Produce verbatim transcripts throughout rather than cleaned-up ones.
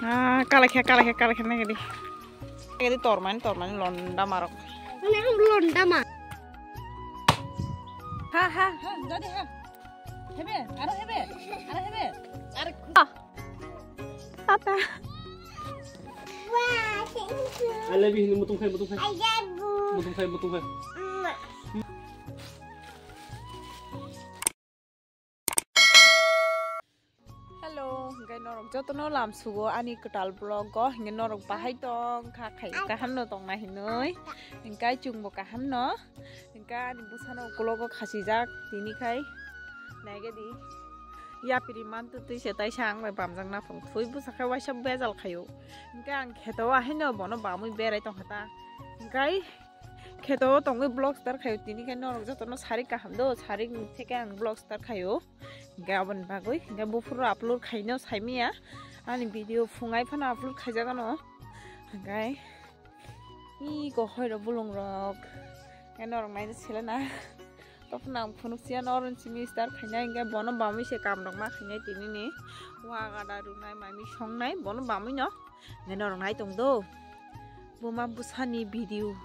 Ah, kala khe, kala khe, kala khe, nagadi. Nagadi tormani, tormani, londa marok. Mane ang londa ma. Ha, ha. Ha, jadi ha. Hebe, aro hebe, aro hebe. Are. Ah. Tata. I love you, mutung khai, mutung khai. I love you. Mutung khai, mutung khai. Hello, hingke norok jotono lam sugo ani kwtal vlog o, hingke norok bahai tong kha, khayo kaham no tongna hinui, hingke chwngbo kaham no, hingke ani bwsano ukulok o khachijak tini khai naigedi yapri mantu twi se taisa ang bai bamjak naphung thui bwsa khe waisa bejal khayo, hingke ang kheto o ahaino bono bamwi berai tongkha ta, hingke kheto o tongwi vlog start khayo tini khai norok jotono sarik kaham do, sarik theke ang vlog start khayo. Hingke aboni bagwi hingke buphuru upload khaino saimaya ani video phungai phano upload khaijagano hingke iko hoiro bulungrok hingke norok naina selena topna ang phunuk siya norok simi start khainai hingke bono bamwi se kamrok ma khainai tinini wa gada rwnai mami songnai bono bamwi no hingke norok nai tong do buma bwsani video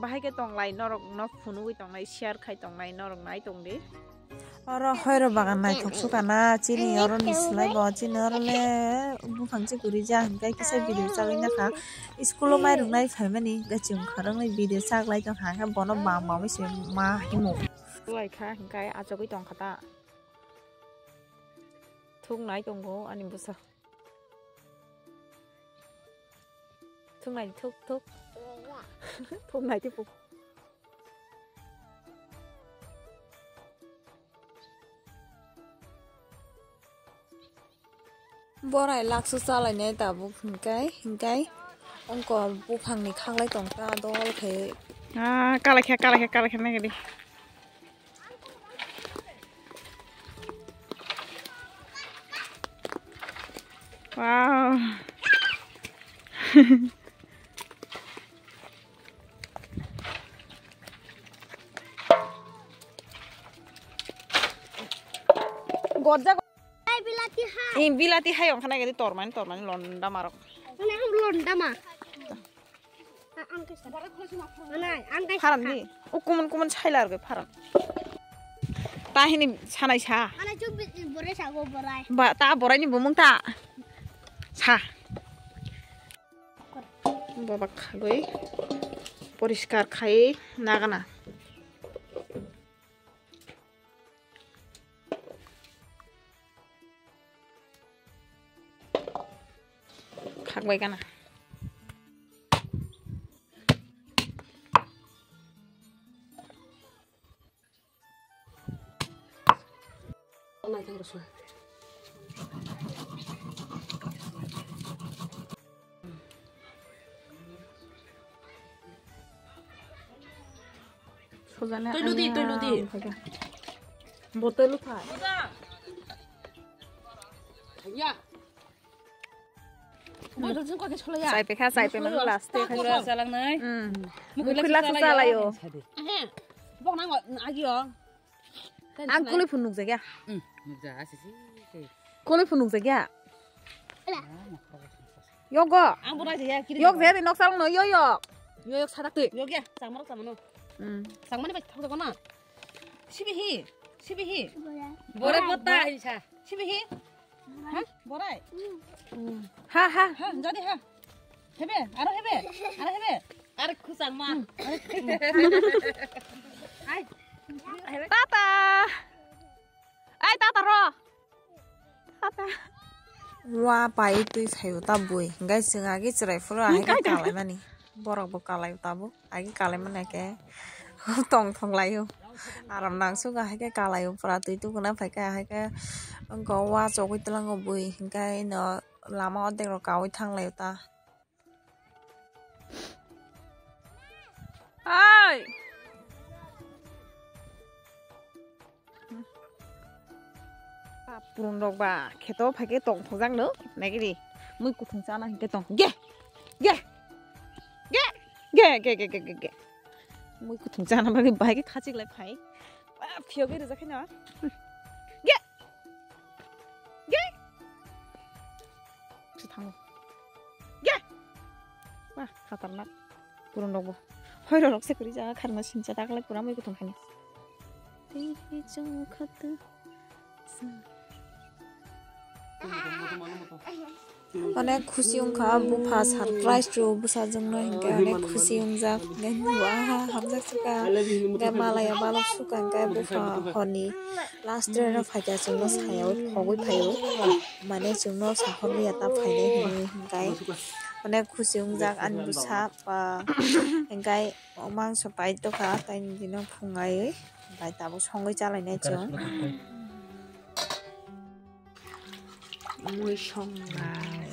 bahai khe tonglai norok no phunugwi tongnai share khai tongnai norok nai tong di. Oro hoiro bagan naithok sukana chini oro ni slai bo chini oro le buphang chi guri ja hingkai kisa video chagwi nakha school o mai rwnai phaimani hingkai chwng khoroknwi video chaglai tongkha hingkai bono bam bamwi se ma himo. Lai kha hingkai achugwi tongkha ta thung nai tongo ani bwsa. Thung nai thuk thuk. Thung nai tipu. Borai laksu chalainai tabuk hingkai hingkai ongko buphangni khaklai tongta dol khe. Ah, kalai khe kalai khe kalai khe nagadi. Wow. Gorja. Hai bilati hai. Ih, bilati hai ongkha nagadi tormani tormani londa marok. Mane ang londa ma. Pharan di. O kumun kumun sailar goi pharan. Ta hini sanai sa. Ana chuk bi borai sa go borai. Ba ta borai ni bumung ta. Sa. Baba khagoi. Poriskar khai nagana. Khakbai kana. Sojane tui ludi, tui ludi. Bo tui lupha. Ya. Mo dol jin ko ke cholo ya. Chai pe kha, chai pe mang last te kha. Mukhui la chalang nai. Hmm. Mukhui la chalang nai. Bok nang agi o. Ang kuli phunuk jagya. Hmm. Nukja asi si. Kuli phunuk jagya. Yogo. Ang bo nai jaya kiri. Yok jaya nok salong no yo yok. Yo yok sadak tui. Yok ya, changmarok changmano. Hmm. Changmani bai thok jago na. Sibihi. Sibihi. Bore botta hinsa. Sibihi. Ha? Borai. Ha ha. Ha, jadi ha. Hebe, aro hebe. Aro hebe. Are khusang ma. Ai. Tata. Ai tata ro. Tata. Wa pai twi phaio ta bui. Hingkai chwng agi chwrai phuru ahai khe kalai mani. Borok bo kalai tabuk. Agi kalai mani khe tong thong laio. Aram nang suga hai khe kalaio pura twi tukuna phai khe hai khe go wa chogwi tlango bui. Hingkai no lama ordek rok kawi thang laio ta. Ai. Pap purun rok ba kheto phai khe tong thok jak no nai gidi mui kuthung chana hingke tong ge ge ge ge ge ge ge ge ge mui kuthung chana bagwi bahai khe khachik lai phai pap phiyok ge rijak khe no ge ge se thango. Wah, khatarnak. Purun rokbo. Hoi rok se kwrwi jaga kharma sincha daklai pura mui kutung khani. Tei chwng khatu. Onek khusi wngkha bupha surprise rw bwsajwkno hinkhe onek khusi wngjak hinkhe nugo aha hamjak suka hinkhe malaya balok suka hinkhe bupha horni last train o phaikha chwngno sayaui khogwi phaio mane chwngno sakhorliya ta phainai hinwi hinkhe onek khusi wngjak ani bwsa hinkhe mangso paitokha tei nini phungai bai tabuk songwi chalainai chwng. Mui songnai.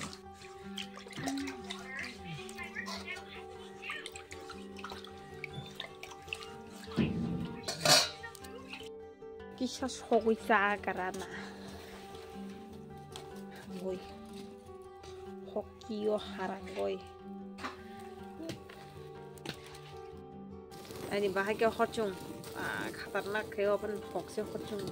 Kisa sogwi chagra na. Mui. Hokkio harangoi. Ani bahai khe horchung, ah, khatarnak khe open hokse horchung.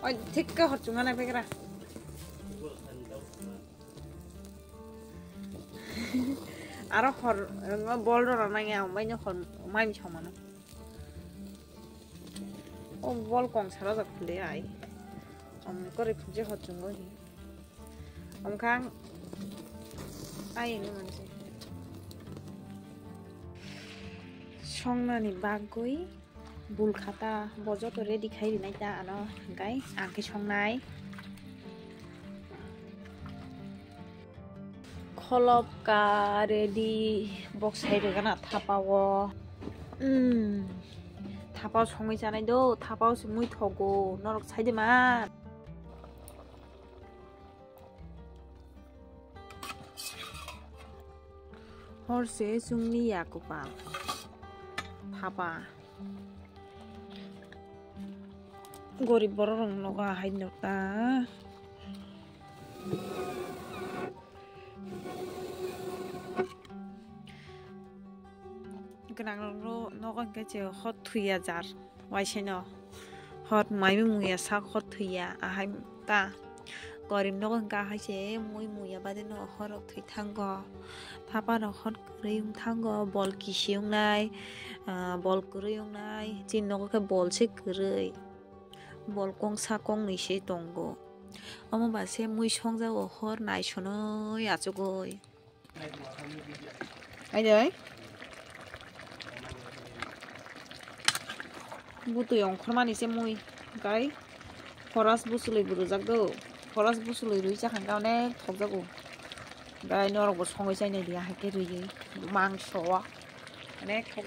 Oi, thik khe horchung ana begra. Aro hor, bol rok nang ya, mai no hor, mai mi chong mano. O bol kong sara jak phule ai. Om kore phuje hot chungo hi. Om khang ai ni manse. Songnani bagwi bul khata bo joto ready khai rinai ta ano hingkai ang khe songnai. Kholop ka ready bok sai rwgana thapa o. Hmm. Thapa o songwi chanai do, thapa o se mui thogo, norok sai de man. Hor se chwngni yakupang. Thapa. Gorib borok rok nogo ahai nokta. Gwnang rok nogo hwnkhe je hot thwiya jar. Waisano hot mai muya sak hot thwiya ahai ta gorib nogo hwnkha hai se mui muya bade no hor rok thwi thango thapa rok hot kwrwi wng thango bol kisi wngnai ah bol kwrwi wngnai chini nogo khe bol se kwrwi bol kongsa kongnwi se tongo omo ba se mui songjago hor naisonoi achugoi. Aidoi. Butui ongkhormani se mui. Gai. Horas busului burujak do. Horas busului rui chakha khe onek thokjago. Gai norok bo songwi chainai di ahai khe rui. Mangso. Onek thok.